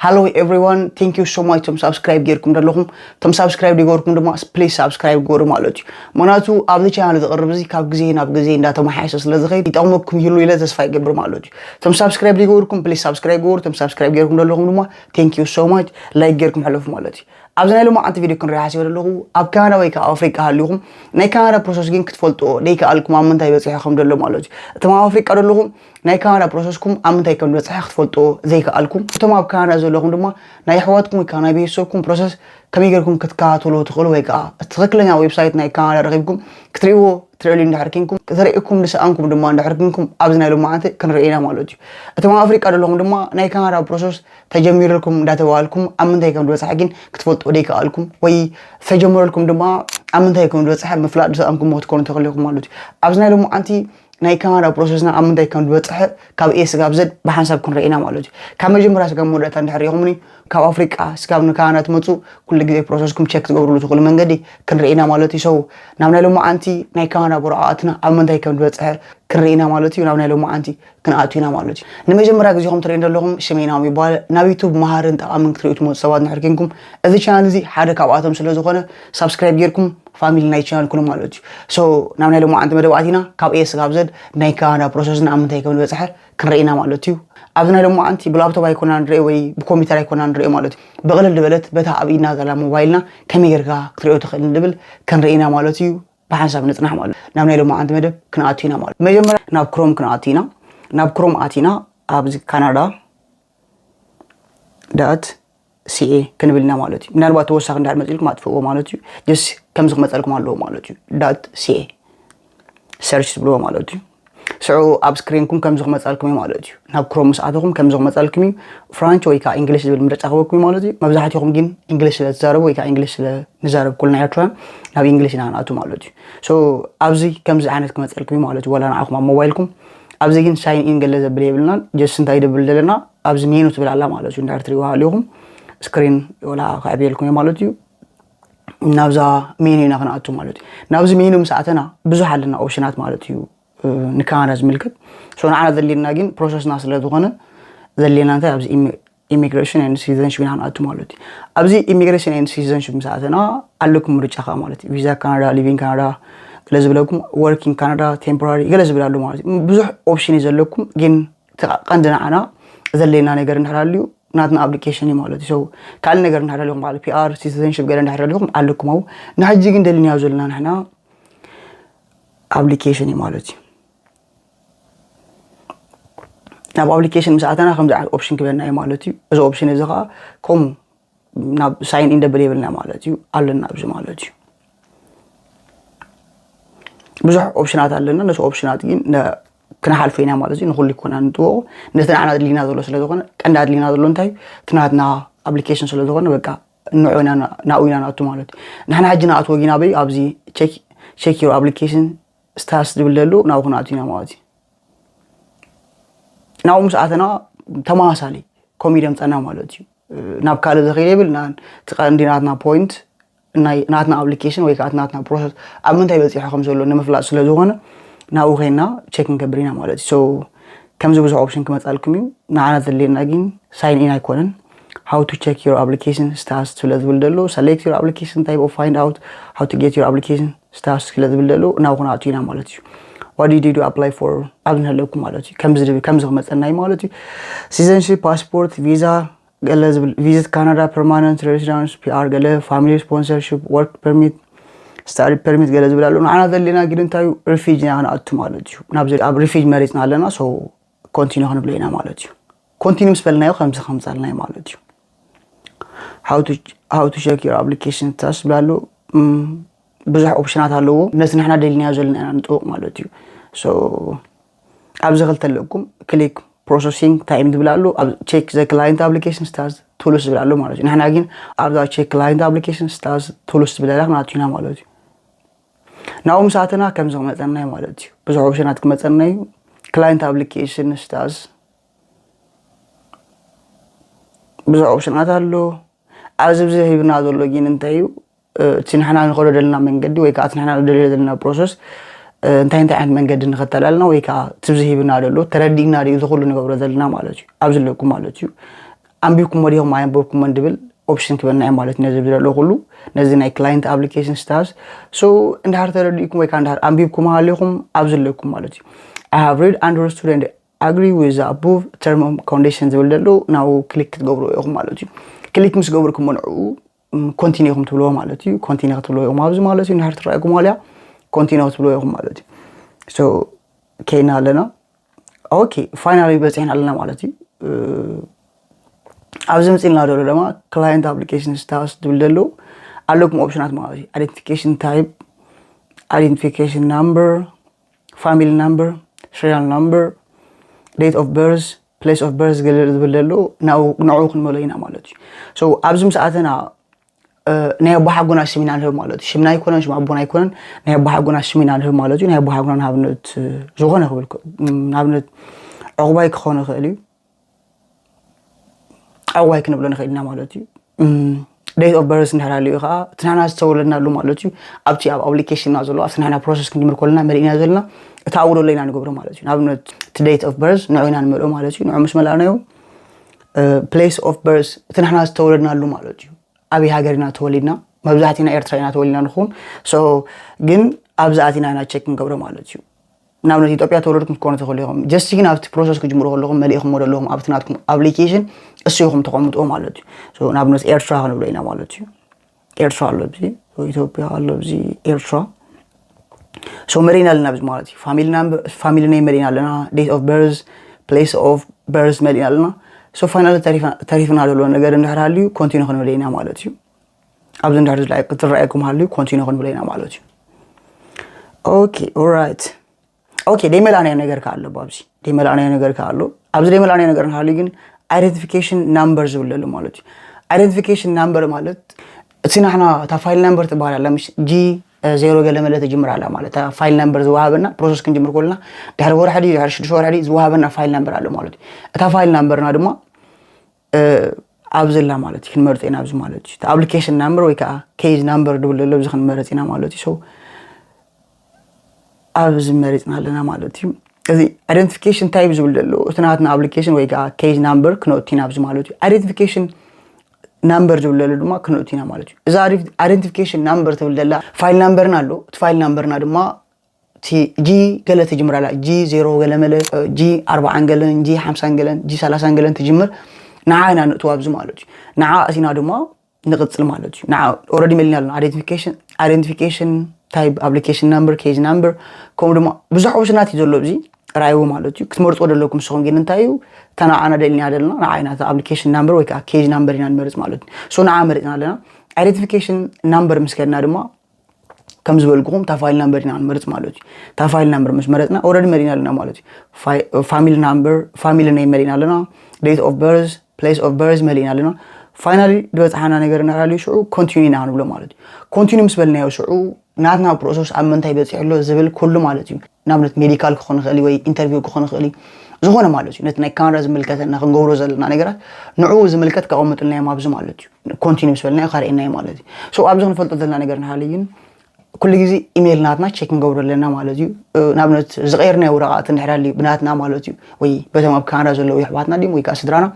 Hello everyone, thank you so much ቶም ሳብስክራይብ ጌርኩም ዘለኹም። ቶም ሳብስክራይብ ዲገርኩም ድማ ፕሊዝ ሳብስክራይብ ግበሩ ማለት እዩ። ምክንያቱ ኣብዚ ቻናል ዝቕርብ እዚ ካብ ግዜ ናብ ግዜ እንዳተመሓየሸ ስለ ዝኸይድ ይጠቕመኩም ይህሉ ኢለ ተስፋ ይገብር ማለት እዩ። ቶም ሳብስክራይብ ዲገርኩም ፕሊዝ ሳብስክራይብ ግበሩ። ቶም ሳብስክራይብ ጌርኩም ዘለኹም ድማ thank you so much፣ ላይክ ጌርኩም ሕለፉ ማለት እዩ። ኣብዚ ናይ ሎማዓንቲ ቪድዮ ክንሪኢ ሓሲበ ዘለኹ ኣብ ካናዳ ወይ ከዓ ኣፍሪቃ ሃሊኹም ናይ ካናዳ ፕሮሰስ ግን ክትፈልጥዎ ደይከኣልኩም ኣብ ምንታይ በፂሑ ከም ዘሎ ማለት እዩ። እቶም ኣብ ኣፍሪቃ ዘለኹም ናይ ካናዳ ፕሮሰስኩም ኣብ ምንታይ ከም ዝበፅሐ ክትፈልጥዎ ዘይከኣልኩም፣ እቶም ኣብ ካናዳ ዘለኹም ድማ ናይ ኣሕዋትኩም ወይ ከዓ ናይ ቤተሰብኩም ፕሮሰስ ከመይ ጌርኩም ክትከታተሉ ትኽእሉ ወይ ከዓ እቲ ትኽክለኛ ዌብሳይት ናይ ካናዳ ረኺብኩም ክትሪእዎ ትደልዩ እንድሕር ኬንኩም፣ ተረኢኩም ዝሰኣንኩም ድማ እንድሕር ኬንኩም ኣብዚ ናይ ሎማዓንቲ ክንርኢ ኢና ማለት እዩ። እቶም ኣብ ኣፍሪቃ ዘለኹም ድማ ናይ ካናዳ ፕሮሰስ ተጀሚሩልኩም እንዳተባሃልኩም ኣብ ምንታይ ከም ዝበፅሐ ግን ክትፈልጡ ደይከኣልኩም ወይ ዝተጀመረልኩም ድማ ኣብ ምንታይ ከም ዝበፅሐ ምፍላጥ ዝሰኣንኩም ክትኮኑ ትኽእሉ ኢኹም ማለት እዩ። ኣብዚ ናይ ሎማዓንቲ ናይ ካናዳ ፕሮሰስና ኣብ ምንታይ ከም ዝበፅሐ ካብ ኤ ስጋብ ዘድ ብሓንሳብ ክንርኢ ኢና ማለት እዩ። ካብ መጀመርያ ስጋብ መወዳእታ እንድሕር ኢኹምኒ ካብ ኣፍሪቃ ስጋብ ንካናዳ ትመፁ ኩሉ ግዜ ፕሮሰስኩም ቸክ ትገብርሉ ትኽእሉ መንገዲ ክንርኢ ኢና ማለት እዩ። So ናብ ናይ ሎማዓንቲ ናይ ካናዳ ብርዓትና ኣብ ምንታይ ከም ዝበፅሐ ክንርኢ ኢና ማለት እዩ። ናብ ናይ ሎማዓንቲ ክንኣቱ ኢና ማለት እዩ። ንመጀመርያ ግዜኹም ትርእዩ ዘለኹም ሽመይ ናሆም ይበሃል። ናብ ዩቱብ መሃርን ጠቓምን ክትርእዩ ትመፁ ሰባት እንድሕር ኬንኩም እዚ ቻናል እዚ ሓደ ካብኣቶም ስለ ዝኾነ ሳብስክራይብ ጌርኩም ፋሚሊ ናይ ቻናል ኩኑ ማለት እዩ። So ናብ ናይ ሎማዓንቲ መደብ ኣቲና ካብ ኤ ስጋብ ዘድ ናይ ካናዳ ፕሮሰስና ኣብ ምንታይ ከም ዝበፅሐ ክንርኢ ኢና ማለት እዩ። ኣብዚ ናይ ሎማዓንቲ ብላፕቶፕ ኣይኮና ንርኢ ወይ ብኮምፒውተር ኣይኮና ንርኢ ማለት እዩ። ብቕልል ዝበለት በታ ኣብ ኢድና ዘላ ሞባይልና ከመይ ጌርካ ክትሪኦ ትኽእል ንብል ክንርኢ ኢና ማለት እዩ። ብሓንሳብ ንጽናሕ ማለት እዩ። ናብ ናይ ሎማዓንቲ መደብ ክንኣቱ ኢና ማለት እዩ። መጀመርያ ናብ ክሮም ክንኣቱ ኢና። ናብ ክሮም ኣቲና ኣብዚ ካናዳ ዳት ሲኤ ክንብል ኢና ማለት እዩ። ምናልባት ተወሳኺ እንድሕር መፂልኩም ኣጥፍእዎ ማለት እዩ። ጀስ ከምዚ ክመፀልኩም ኣለዎ ማለት እዩ። ዳት ሲኤ ሰርች ትብልዎ ማለት እዩ። ስዑ ኣብ ስክሪንኩም ከምዚ ክመፀልኩም እዩ ማለት እዩ። ናብ ክሮም ምስ ኣተኹም ከምዚ ክመፀልኩም እዩ። ፍራንች ወይ ከዓ እንግሊሽ ዝብል ምርጫ ክበኩም እዩ ማለት እዩ። መብዛሕትኹም ግን እንግሊሽ ስለ ትዛረቡ ወይ ከዓ እንግሊሽ ስለ ንዛረብ ኩልና ኤርትራውያን ናብ እንግሊሽ ኢና ንኣቱ ማለት እዩ። So ኣብዚ ከምዚ ዓይነት ክመፀልኩም እዩ ማለት እዩ። ዋላ ንዓኹም ኣብ ሞባይልኩም ኣብዚ ግን ሳይን ኢን ገለ ዘብል የብልናን። ጀስት እንታይ ደብል ዘለና ኣብዚ ሜኑ ትብል ኣላ ማለት እዩ። እንድሕር ትሪእዋ ሃሊኹም ስክሪን ወላ ከዕብየልኩም እዩ ማለት እዩ። ናብዛ ሜኑ ኢና ክንኣቱ ማለት እዩ። ናብዚ ሜኑ ምስ ኣተና ብዙሕ ኣለና ኦፕሽናት ማለት እዩ። ንካናዳ ዝምልከት። So ንዓና ዘድልየና ግን ፕሮሰስና ስለ ዝኾነ ዘድልየና እንታይ ኣብዚ ኢሚግሬሽን ኤንድ ሲቲዘንሽፕ ኢና ክንኣቱ ማለት እዩ። ኣብዚ ኢሚግሬሽን ኤንድ ሲቲዘንሽፕ ምስ ኣተና ኣለኩም ምርጫ ከዓ ማለት እዩ። ቪዛ ካናዳ፣ ሊቪንግ ካናዳ ገለ ዝብለኩም፣ ወርኪንግ ካናዳ፣ ቴምፖራሪ ገለ ዝብል ኣሎ ማለት እዩ። ብዙሕ ኦፕሽን እዩ ዘለኩም፣ ግን እቲ ቀንዲ ንዓና ዘድልየና ነገር እንድሕር ሃልዩ ናትና ኣፕሊኬሽን እዩ ማለት እዩ። So ካልእ ነገር እንድሕር ሃልዩኩም በዓል ፒኣር፣ ሲቲዘንሽፕ ገለ እንድሕር ሃልዩኩም ኣለኩም ኣብኡ። ንሕጂ ግን ደሊናዮ ዘለና ንሕና ኣፕሊኬሽን እዩ ማለት እዩ። ናብ ኣፕሊኬሽን ምስ ኣተና ከምዚ ዓይነት ኦፕሽን ክበና እዩ ማለት እዩ። እዚ ኦፕሽን እዚ ከዓ ከምኡ ናብ ሳይን ኢን ደብል የብልና ማለት እዩ ኣለና ኣብዚ ማለት እዩ። ብዙሕ ኦፕሽናት ኣለና። ነቲ ኦፕሽናት ግን ክንሓልፎ ኢና ማለት እዩ። ንኩሉ ይኮና ንጥወቁ ነቲ ንዓና ኣድሊና ዘሎ ስለ ዝኾነ ቀንዲ ኣድሊና ዘሎ እንታይ እቲ ናትና ኣፕሊኬሽን ስለ ዝኾነ በቃ ንዑ ኢና ናብኡ ኢና ንኣቱ ማለት እዩ። ንሕና ሕጂ ንኣትዎ ግን ኣበይ ኣብዚ ቸክ ዩር ኣፕሊኬሽን ስታስ ዝብል ዘሎ ናብኡ ክንኣቱ ኢና ማለት እዩ። ናብኡ ምስ ኣተና ተመሳሳሊ ከምኡ ይደምፀና ማለት እዩ። ናብ ካልእ ዝኸይድ የብልናን። እቲ ቀንዲ ናትና ፖይንት ናይ ናትና ኣፕሊኬሽን ወይ ከዓ ናትና ፕሮሰስ ኣብ ምንታይ በፂሑ ከም ዘሎ ንምፍላጥ ስለ ዝኾነ ናብኡ ከይና ቸክ ንገብር ኢና ማለት እዩ። So ከምዚ ብዙሕ ኦፕሽን ክመፃልኩም እዩ። ንዓና ዘድልየና ግን ሳይን ኢን ኣይኮነን። How to check your application status ስለ ዝብል ዘሎ select your application type of find out how to get your application status ስለ ዝብል ዘሎ ናብኡ ክንኣቱ ኢና ማለት እዩ። What did you do apply for ኣብ ንህለኩም ማለት እዩ። ከምዚ ዝብል ከምዚ ክመፀና እዩ ማለት እዩ። ሲቲዘንሽፕ፣ ፓስፖርት፣ ቪዛ ገለ ዝብል፣ ቪዚት ካናዳ፣ ፐርማነንት ሬሲደንስ ፒኣር፣ ገለ ፋሚሊ ስፖንሰርሽፕ፣ ወርክ ፐርሚት፣ ስታዲ ፐርሚት ገለ ዝብል ኣሎ። ንዓና ዘድልየና ግን እንታይ እዩ? ሪፊጅ ኢና ክንኣቱ ማለት እዩ። ናብዚ ኣብ ሪፊጅ መሪፅና ኣለና። So ኮንቲኒ ክንብሎ ኢና ማለት እዩ። ኮንቲኒ ምስ በልናዮ ከምዚ ከምፀልና እዩ ማለት እዩ። How to check your application status ዝብል ኣሎ። ብዙሕ ኦፕሽናት ኣለዎ። ነቲ ንሕና ደሊናዮ ዘለና ኢና ንጥውቕ ማለት እዩ። So ኣብዚ ክልተ ኣለኩም፣ ክሊክ ፕሮሰሲንግ ታይም ዝብል ኣሎ። ኣብ ቸክ ዘ ክላይንት ኣፕሊኬሽን ስታስ ቱልስ ዝብል ኣሎ ማለት እዩ። ንሕና ግን ኣብዛ ቸክ ክላይንት ኣፕሊኬሽን ስታስ ቱልስ ዝብል ኣላ ክንኣቱ ኢና ማለት እዩ። ናብኡ ምስ ኣተና ከምዚ ክመፀና እዩ ማለት እዩ። ብዙሕ ኦፕሽናት ክመፀና እዩ። ክላይንት ኣፕሊኬሽን ስታስ ብዙሕ ኦፕሽናት ኣሎ። ኣብዚ ብዚ ሂብና ዘሎ ግን እንታይ እዩ? እቲ ንሕና ንኸዶ ዘለና መንገዲ ወይ ከዓ እቲ ንሕና ንደልዮ ዘለና ፕሮሰስ እንታይ እንታይ ዓይነት መንገዲ ንኸተል ኣለና ወይ ከዓ እቲ ብዚ ሂብና ዘሎ ተረዲእና ድዩ እዚ ኩሉ ንገብሮ ዘለና ማለት እዩ። ኣብዚ ኣለኩም ማለት እዩ። ኣንቢብኩሞ ዲኹም ኣየንበብኩሞን ድብል ኦፕሽን ክበና እዩ ማለት እዩ። ነዚ ብዘሎ ኩሉ ነዚ ናይ ክላይንት ኣፕሊኬሽን ስታስ ሶ እንድሕር ተረዲእኩም ወይ ከዓ እንድሕር ኣንቢብኩም ሃሊኹም ኣብዚ ኣለኩም ማለት እዩ። I have read, understood and agree with the above term and condition ዝብል ዘሎ ናብኡ ክሊክ ክትገብሩ ኢኹም ማለት እዩ። ክሊክ ምስ ገበርኩሞ ንዕኡ ኮንቲኒ ኢኹም ትብልዎ ማለት እዩ። ኮንቲኒ ክትብልዎ ኢኹም ኣብዚ ማለት እዩ። እንድሕር ትረኣየኩም ዋልያ ኮንቲኒ ክትብልዎ ኢኹም ማለት እዩ። ሶ ከይና ኣለና። ኦኬ ፋይናሊ በፂሕና ኣለና ማለት እዩ። ኣብዚ ምፅልና ዘሎ ድማ ክላይንት ኣፕሊኬሽን ስታስ ዝብል ዘሎ ኣለኩም ኦፕሽናት ማለት እዩ። Identification type, identification number, family number, serial number, date of birth, place of birth ገለ ዝብል ዘሎ ንዕኡ ክንመሎ ኢና ማለት እዩ። ሶ ኣብዚ ምስ ኣተና ናይ ኣቦሓጎና ስም ኢና ንህብ ማለት እዩ። ሽምና ኣይኮነን፣ ሽም ኣቦና ኣይኮነን፣ ናይ ኣቦሓጎና ስም ኢና ንህብ ማለት እዩ። ናይ ኣቦሓጎና ንኣብነት ዝኾነ ክብል ንኣብነት ዕቑባይ ክኾን ይኽእል እዩ። ዕቑባይ ክንብሎ ንኽእል ኢና ማለት እዩ። Date of birth እንድሕር ሃልዩ ከዓ እቲ ንሕና ዝተወለድናሉ ማለት እዩ። ኣብቲ ኣብ ኣፕሊኬሽንና ዘሎ ኣብቲ ንሕና ፕሮሰስ ክንጅምር ከለና መሊእና ዘለና እቲ ኣብኡ ዘሎ ኢና ንገብሮ ማለት እዩ። ንኣብነት እቲ date of birth ንዑ ኢና ንመልኦ ማለት እዩ። ንዑ ምስ መላእናዮ place of birth እቲ ንሕና ዝተወለድናሉ ማለት እዩ። ኣበይ ሃገር ኢና ተወሊድና? መብዛሕትና ኤርትራ ኢና ተወሊድና ንኸውን። ሶ ግን ኣብዚ ኣቲና ኢና ቸክ ክንገብሮ ማለት እዩ። ንኣብነት ኢትዮጵያ ተወለድኩም ክትኮኑ ትኽእሉ ኢኹም። ጀስት ግን ኣብቲ ፕሮሰስ ክጅምሩ ከለኹም መሊእኹም ዘለኹም ኣብቲ ናትኩም ኣፕሊኬሽን እሱ ኢኹም ተቐምጥዎ ማለት እዩ። ሶ ንኣብነት ኤርትራ ክንብሎ ኢና ማለት እዩ። ኤርትራ ኣሎ ኣብዚ፣ ኢትዮጵያ ኣሎ ኣብዚ፣ ኤርትራ ሶ መሪና ኣለና ኣብዚ ማለት እዩ። ፋሚሊ ነይ መሪና ኣለና፣ date of birth, place of birth መሪና ኣለና። ሶ ፋይናል ተሪፍና ዘሎ ነገር እንድሕር ሃልዩ ኮንቲኒ ክንብል ኢና ማለት እዩ። ኣብዚ እንድሕር ዝለኣይ ክትረኣየኩም ሃልዩ ኮንቲኒ ክንብል ኢና ማለት እዩ። ኦኬ ኦራይት። ኦኬ ደይመላእናዮ ነገር ከ ኣሎ ኣብዚ ደይመላእናዮ ነገር ከ ኣሎ። ኣብዚ ደይመላእናዮ ነገር እንድሕር ሃልዩ ግን ኣይደንቲፊኬሽን ናምበር ዝብል ኣሎ ማለት እዩ። ኣይደንቲፊኬሽን ናምበር ማለት እቲ ናሕና እታ ፋይል ናምበር ትበሃል ኣላ፣ ምሽ ጂ ዜሮ ገለ መለ ትጅምር ኣላ ማለት እታ ፋይል ናምበር ዝወሃበና ፕሮሰስ ክንጅምር ከለና ድሕሪ ወርሒ ድዩ ድሕሪ ሽዱሽተ ወርሒ ድዩ ዝወሃበና ፋይል ናምበር ኣሎ ማለት እዩ። እታ ፋይል ናምበርና ድማ ኣብዚ ኣላ ማለት እዩ። ክንመርጦ ኢና ኣብዚ ማለት እዩ። እቲ ኣፕሊኬሽን ናምበር ወይ ከዓ ኬዝ ናምበር ድብል ዘሎ ኣብዚ ክንመረፅ ኢና ማለት እዩ። ሶ ኣብዚ መሪፅና ኣለና ማለት እዩ። እዚ ኣይደንቲፊኬሽን ታይፕ ዝብል ዘሎ እቲ ናትና ኣፕሊኬሽን ወይ ከዓ ኬዝ ናምበር ክነእቱ ኢና ኣብዚ ማለት እዩ። ኣይደንቲፊኬሽን ናምበር ዝብል ዘሎ ድማ ክነእቱ ኢና ማለት እዩ። እዚ ኣይደንቲፊኬሽን ናምበር ትብል ዘላ ፋይል ናምበርና ኣሎ። እቲ ፋይል ናምበርና ድማ እቲ ጂ ገለ ትጅምር ኣላ። ጂ ዜሮ ገለ መለ፣ ጂ ኣርባዓን ገለን፣ ጂ ሓምሳን ገለን፣ ጂ ሰላሳን ገለን ትጅምር። ንዓ ኢና ንእትዋ ኣብዚ ማለት እዩ። ንዓ እቲና ድማ ንቕጽል ማለት እዩ። ንዓ ኦረዲ መሊና ኣለና። ኣይደንቲፊኬሽን ታይፕ፣ ኣፕሊኬሽን ናምበር፣ ኬዝ ናምበር፣ ከምኡ ድማ ብዙሕ ኦፕሽናት እዩ ዘሎ ኣብዚ ራይዎ ማለት እዩ። ክትመርፅዎ ዘለኩም ንስኹም ግን እንታይ እዩ እታ ንዓና ደሊና ዘለና ንዓ ኢና እታ ኣፕሊኬሽን ናምበር ወይ ከዓ ኬዝ ናምበር ኢና ንመርፅ ማለት እዩ። ሶ ንዓ መሪፅና ኣለና። ኣይደንቲፊኬሽን ናምበር ምስ ከድና ድማ ከም ዝበልኩኹም እታ ፋይል ናምበር ኢና ንመርፅ ማለት እዩ። እታ ፋይል ናምበር ምስ መረፅና ኦረዲ መሪና ኣለና ማለት እዩ። ፋሚሊ ናምበር፣ ፋሚሊ ነይ መሪና ኣለና። date of birth, place of birth መሊእና ኣለና። ፋይናሊ ዝበፅሓና ነገር እንድሕር ሃልዩ ሽዑ ኮንቲኒ ኢና ክንብሎ ማለት እዩ። ኮንቲኒ ምስ በልናዮ ሽዑ ናትና ፕሮሰስ ኣብ ምንታይ በፂሑ ኣሎ ዝብል ኩሉ ማለት እዩ። ንኣብነት ሜዲካል ክኾን ይኽእል እዩ ወይ ኢንተርቪው ክኾን ይኽእል እዩ። ዝኾነ ማለት እዩ ነቲ ናይ ካናዳ ዝምልከተና ክንገብሮ ዘለና ነገራት ንዕኡ ዝምልከት ከቐምጥልና እዮም ኣብዚ ማለት እዩ። ኮንቲኒ ምስ በልናዮ ካርእየና እዩ ማለት እዩ። ሶ ኣብዚ ክንፈልጦ ዘለና ነገር እንድሕር ሃልዩ ግን ኩሉ ግዜ ኢሜይል ናትና ቸክ ክንገብሮ ኣለና ማለት እዩ። ንኣብነት ዝቐየርናዮ ወረቓቕቲ እንድሕር ሃልዩ ብናትና ማለት እዩ ወይ በቶም ኣብ ካናዳ ዘለዉ የሕዋትና ድም ወይ ከዓ ስድራና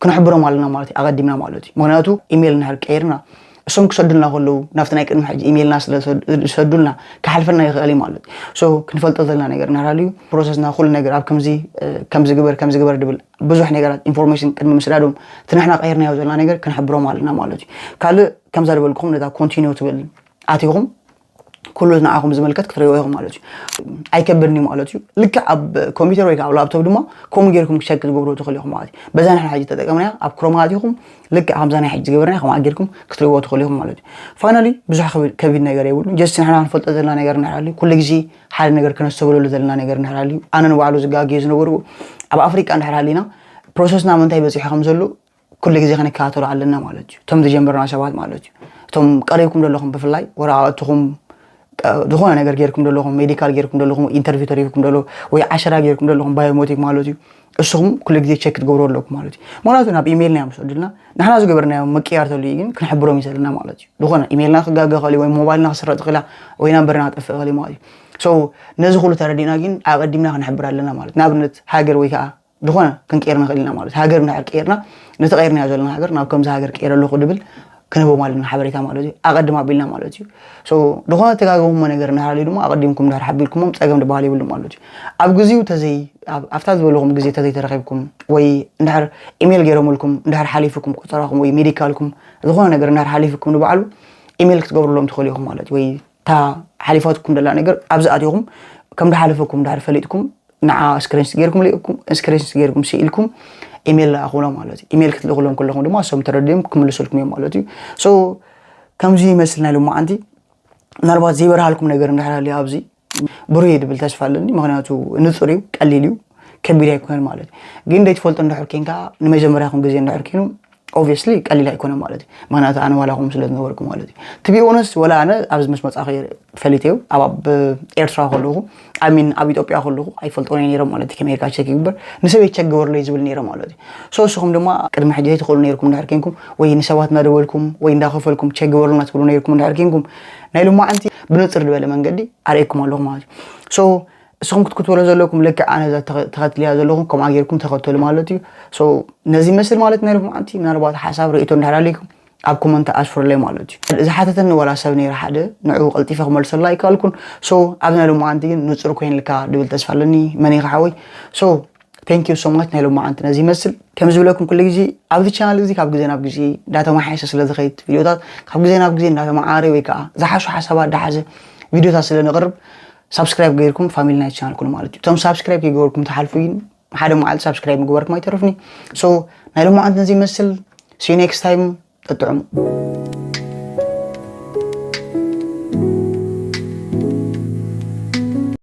ክንሕብሮም ኣለና ማለት እዩ ኣቐዲምና ማለት እዩ። ምክንያቱ ኢሜይል እንድሕር ቀይርና እሶም ክሰዱልና ከለዉ ናብቲ ናይ ቅድሚ ሕጂ ኢሜይልና ስለ ዝሰዱልና ክሓልፈና ይኽእል እዩ ማለት እዩ። ሶ ክንፈልጦ ዘለና ነገር እንድሕር ሃልዩ ፕሮሰስና ኩሉ ነገር ኣብ ከምዚ ከምዚ ግበር ከምዚ ግበር ድብል ብዙሕ ነገራት ኢንፎርሜሽን ቅድሚ ምስዳዶም እቲ ንሕና ቀይርናዮ ዘለና ነገር ክንሕብሮም ኣለና ማለት እዩ። ካልእ ከምዛ ዝበልኩኹም ነታ ኮንቲኒው ትብል ኣቲኹም ኩሉ ንዓኹም ዝምልከት ክትሪእዎ ኢኹም ማለት እዩ። ኣይከብድን እዩ ማለት እዩ። ልክዕ ኣብ ኮምፒውተር ወይ ከዓ ኣብ ላፕቶፕ ድማ ከምኡ ጌርኩም ቸክ ክትገብርዎ ትኽእሉ ኢኹም ማለት እዩ። በዛ ንሕና ሕጂ ተጠቀምናያ ኣብ ክሮም ኣቲኹም ልክዕ ከምዛ ናይ ሕጂ ዝገበርናያ ከምኣ ጌርኩም ክትሪእዎ ትኽእሉ ኢኹም ማለት እዩ። ፋይናሊ ብዙሕ ከቢድ ነገር የብሉን። ጀስት ንሕና ክንፈልጦ ዘለና ነገር እንድሕር ሃልዩ ኩሉ ግዜ ሓደ ነገር ከነስተብህለሉ ዘለና ነገር እንድሕር ሃልዩ ኣነ ንባዕሉ ዝጋግየ ዝነበርኩ ኣብ ኣፍሪቃ እንድሕር ሃሊና ፕሮሰስና ምንታይ በፂሑ ከም ዘሎ ኩሉ ግዜ ክንከታተሎ ኣለና ማለት እዩ። እቶም ዝጀመርና ሰባት ማለት እዩ። እቶም ቀሪብኩም ዘለኹም ብፍላይ ወረቓቕትኹም ዝኾነ ነገር ጌርኩም ዘለኹም ሜዲካል ጌርኩም ዘለኹም ኢንተርቪው ተሪፍኩም ዘሎ ወይ ዓሸራ ጌርኩም ዘለኹም ባዮሜትሪክ ማለት እዩ። እስኹም ኩሉ ግዜ ቸክ ክትገብሩ ኣለኩም ማለት እዩ። ምክንያቱ ናብ ኢሜይልና እዮም ዝሰዱልና ንሕና ዝገበርናዮ ምቅያር ተልዩ ግን ክንሕብሮም እዩ ዘለና ማለት እዩ። ዝኾነ ኢሜይልና ክጋገ ኽእል ወይ ሞባይልና ክስረጥ ኽእል ወይ ናምበርና ክጠፍእ ኽእል ማለት እዩ። ሶ ነዚ ኩሉ ተረዲእና ግን ኣቐዲምና ክንሕብር ኣለና ማለት ንኣብነት ሃገር ወይ ከዓ ዝኾነ ክንቀይር ንኽእል ኢና ማለት እዩ። ሃገር እንድሕር ቀይርና፣ ነቲ ቀይርናዮ ዘለና ሃገር ናብ ከምዚ ሃገር ቀይረ ኣለኹ ድብል ክንህቦም ኣለና ሓበሬታ ማለት እዩ። ኣቐድም ኣቢልና ማለት እዩ። So ዝኾነ ተጋገምሞ ነገር እንድሕር ኣሎ ድማ ኣቐዲምኩም እንድሕር ሓቢርኩሞም ጸገም ዝበሃል የብሉ ማለት እዩ። ኣብ ግዜኡ ተዘይ ኣብታ ዝበልኹም ግዜ ተዘይተረኺብኩም ወይ እንድሕር ኢሜል ገይሮምልኩም እንድሕር ሓሊፍኩም ቆጸራኹም ወይ ሜዲካልኩም ዝኾነ ነገር እንድሕር ሓሊፍኩም ንባዕሉ ኢሜል ክትገብሩሎም ትኽእሉ ኢኹም ማለት እዩ። ወይ እታ ሓሊፋትኩም ደላ ነገር ኣብዚ ኣቲኹም ከም ድሓለፈኩም ድሕር ፈሊጥኩም ንዓ ስክሪንስ ገይርኩም ልእኩም ስክሪንስ ገይርኩም ስኢልኩም ኢሜል ለኣኹሎም ማለት እዩ። ኢሜል ክትልእኹሎም ከለኹም ድማ እሶም ተረዲኦም ክምልሱልኩም እዮም ማለት እዩ። So ከምዚ ይመስል ናይ ሎማዓንቲ። ምናልባት ዘይበርሃልኩም ነገር እንድሕር ሃልዩ ኣብዚ ብሩህ እዩ ድብል ተስፋ ኣለኒ። ምክንያቱ ንፁር እዩ፣ ቀሊል እዩ፣ ከቢድ ኣይኮነን ማለት እዩ። ግን ደይትፈልጦ እንድሕር ኬንካ ንመጀመርያኹም ግዜ እንድሕር ኬኑ ኦብቪየስሊ ቀሊል ኣይኮነ ማለት እዩ። ምክንያቱ ኣነ ዋላኹም ስለ ዝነበርኩ ማለት እዩ። ትቢ ኦነስት ወላ ኣነ ኣብዚ ምስ መፃኸ ፈሊተዩ ኣብ ኣብ ኤርትራ ከለኹ ኣሚን ኣብ ኢትዮጵያ ከለኹ ኣይፈልጦን እየ ነይሮም ማለት እዩ። ከመይ ጌርካ ቸክ ይግበር ንሰበይ ቸክ ግበርለይ ዝብል ነይረ ማለት እዩ። So እስኹም ድማ ቅድሚ ሕጂ ዘይትኽእሉ ነይርኩም እንድሕር ኬንኩም ወይ ንሰባት እናደወልኩም ወይ እንዳኸፈልኩም ቸክ ግበርልና ትብሉ ነይርኩም እንድሕር ኬንኩም ናይ ሎማዓንቲ ብንፅር ዝበለ መንገዲ ኣርእየኩም ኣለኹ ማለት እዩ። So እስኹም ክትክትበሎ ዘለኩም ልክዕ ኣነ እዛ ተኸ- ተኸትልያ ዘለኹም ከምኣ ጌርኩም ተኸተሉ ማለት እዩ። So ነዚ መስል ማለት ናይ ሎማዓንቲ ምናልባት ሓሳብ ርእቶ እንድሕር ኣለኩም ኣብ ኮመንት ኣስፍርለይ ማለት እዩ። ዝሓተተኒ ወላ ሰብ ነይረ ሓደ ንዕኡ ቀልጢፈ ክመልሰላ ኣይከኣልኩን። So ኣብዚ ናይ ሎማዓንቲ ግን ንፁር ኮይንልካ ድብል ተስፋ ኣለኒ። መን ኢኻ ሓወይ? So thank you so much። ናይ ሎማዓንቲ ነዚ ይመስል። ከም ዝብለኩም ኩሉ ግዜ ኣብዚ ቻናል እዚ ካብ ግዜ ናብ ግዜ እንዳተመሓየሸ ስለ ዝኸይድ ቪዲዮታት ካብ ግዜ ናብ ግዜ እንዳተመዓረ ወይ ከዓ ዝሓሹ ሓሳባት እንዳሓዘ ቪዲዮታት ስለ ንቕርብ ሳብስክራይብ ገይርኩም ፋሚሊ ናይ ቻናል ኩኑ ማለት እዩ። እቶም ሳብስክራይብ ከይገበርኩም ትሓልፉ ግን ሓደ መዓልቲ ሳብስክራይብ ምግባርኩም ኣይተርፍኒ። So ናይ ሎማዓንቲ ነዚ ይመስል። See you next time። ጠጥዑሙ።